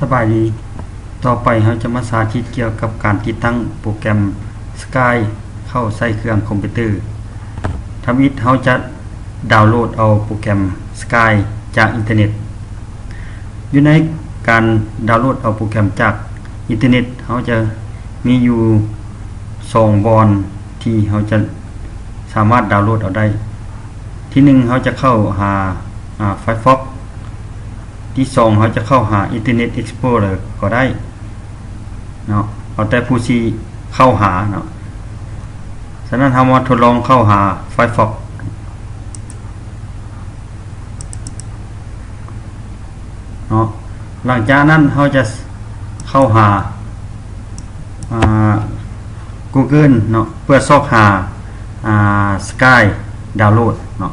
ສະບາຍດີ, ຕໍ່ໄປເຮົາຈະມາສາທິດກ່ຽວກັບການຕິດຕັ້ງໂປຣແກຣມ Skype ເຂົ້າໃສ່ເຄື່ອງຄອມພິວເຕີ. ທຳອິດເຮົາຈະດາວໂຫຼດເອົາໂປຣແກຣມ Skype ຈາກອິນເຕີເນັດ. ຢູ່ໃນການດາວໂຫຼດເອົາໂປຣແກຣມຈາກອິນເຕີເນັດ ເຮົາຈະມີຢູ່ສອງບ່ອນທີ່ເຮົາຈະສາມາດດາວໂຫຼດເອົາໄດ້. ທີໜຶ່ງ ເຮົາຈະເຂົ້າຫາ ອາ Firefox. ທີສອງ ເຮົາຈະເຂົ້າຫາ Internet Explorer ກໍໄດ້ເນາະ, ເອົາແຕ່ຜູ້ທີ່ເຂົ້າຫາເນາະ. ສະນັ້ນ ເຮົາມາທົດລອງເຂົ້າຫາ Firefox ເນາະ. ຫຼັງຈາກນັ້ນ ເຮົາຈະເຂົ້າຫາ ອາ Google ເນາະ ເພື່ອຊອກຫາ ອາ Skype ດາວໂຫຼດເນາະ.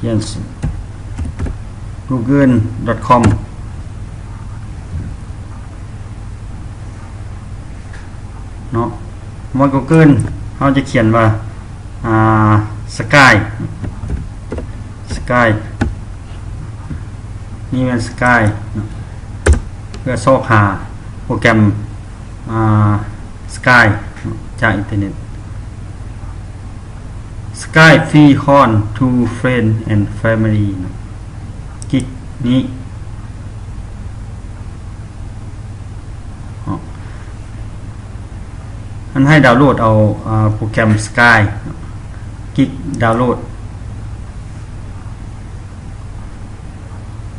ຂຽນ Google.com ເນາະ. ມາ Google ເຮົາຈະຂຽນວ່າ ອາ Skype Skype ນີ້ແມ່ນ Skype ເນາະ ເພື່ອຊອກຫາໂປຣແກຣມ ອາ Skype ຈາກອິນເຕີເນັດ. Skype free call to friend and family ເນາະ. ກິກນີ້ ມັນໃຫ້ດາວໂຫຼດເອົາ ອາ ໂປຣແກຣມ Skype ເນາະ. ກິກດາວໂຫຼດ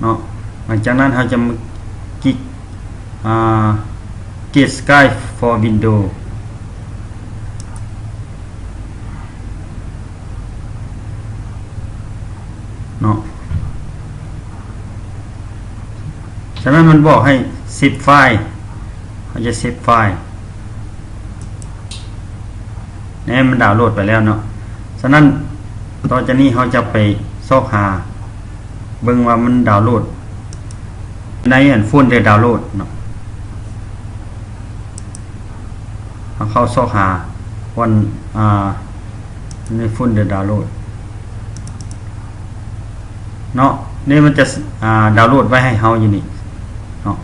ເນາະ. ຫຼັງຈາກນັ້ນ ເຮົາຈະມາກິກ ອາ Get Skype for Windows ເນາະ. ສະນັ້ນມັນບອກໃຫ້ເຊບໄຟລ໌, ເຮົາຈະເຊບໄຟລ໌. ແນ່ ມັນດາວໂຫຼດໄປແລ້ວເນາະ. ສະນັ້ນ ຕໍ່ຈາກນີ້ເຮົາຈະໄປຊອກຫາເບິ່ງວ່າມັນດາວໂຫຼດໃນອັນໂຟນເດີດາວໂຫຼດເນາະ. ເຮົາເຂົ້າຊອກຫາບ່ອນ ອາ ໃນໂຟນເດີດາວໂຫຼດເນາະ. ນີ້ມັນຈະ ອາ ດາວໂຫຼດໄວ້ໃຫ້ເຮົາຢູ່ນີ້ເນາະ,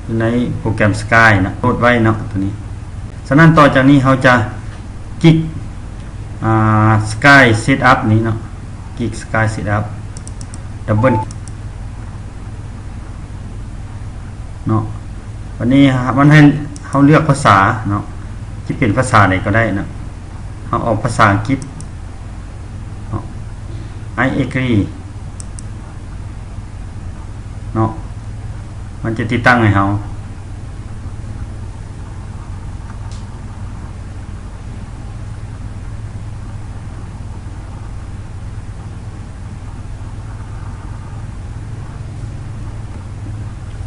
ຢູ່ໃນໂປຣແກຣມ Skype ເນາະ ໂຫຼດໄວ້ເນາະ ໂຕນີ້. ສະນັ້ນ ຕໍ່ຈາກນີ້ເຮົາຈະກິກ ອາ Skype Setup ນີ້ເນາະ, ກິກ Skype Setup ດັບເບິນເນາະ. ບັດນີ້ມັນໃຫ້ເຮົາເລືອກພາສາເນາະ, ຊິເປັນພາສາໃດກໍໄດ້ເນາະ. ເຮົາເອົາພາສາອັງກິດເນາະ, I agree ເນາະ, ມັນຈະຕິດຕັ້ງໃຫ້ເຮົາ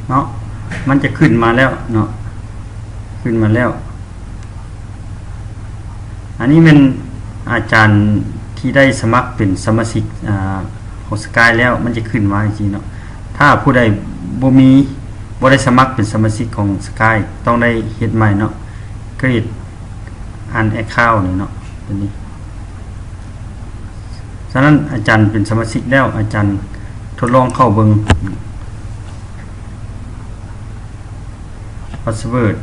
ເນາະ. ມັນຈະຂຶ້ນມາແລ້ວເນາະ, ຂຶ້ນມາແລ້ວ. ອັນນີ້ແມ່ນອາຈານທີ່ໄດ້ສະໝັກເປັນສະມາຊິກ ອາ ຂອງ Skype ແລ້ວ ມັນຈະຂຶ້ນມາຈັ່ງຊີ້ເນາະ. ຖ້າຜູ້ໃດບໍ່ມີ ບໍ່ໄດ້ສະໝັກເປັນສະມາຊິກຂອງ Skype ຕ້ອງໄດ້ເຮັດໃໝ່ເນາະ, create an account ນີ້ເນາະ ຕົວນີ້. ສະນັ້ນ ອາຈານເປັນສະມາຊິກແລ້ວ ອາຈານທົດລອງເຂົ້າເບິ່ງ. Password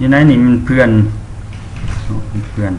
ຢູ່ໃນນີ້ມັນເພື່ອນ ເນາະ ເພື່ອນ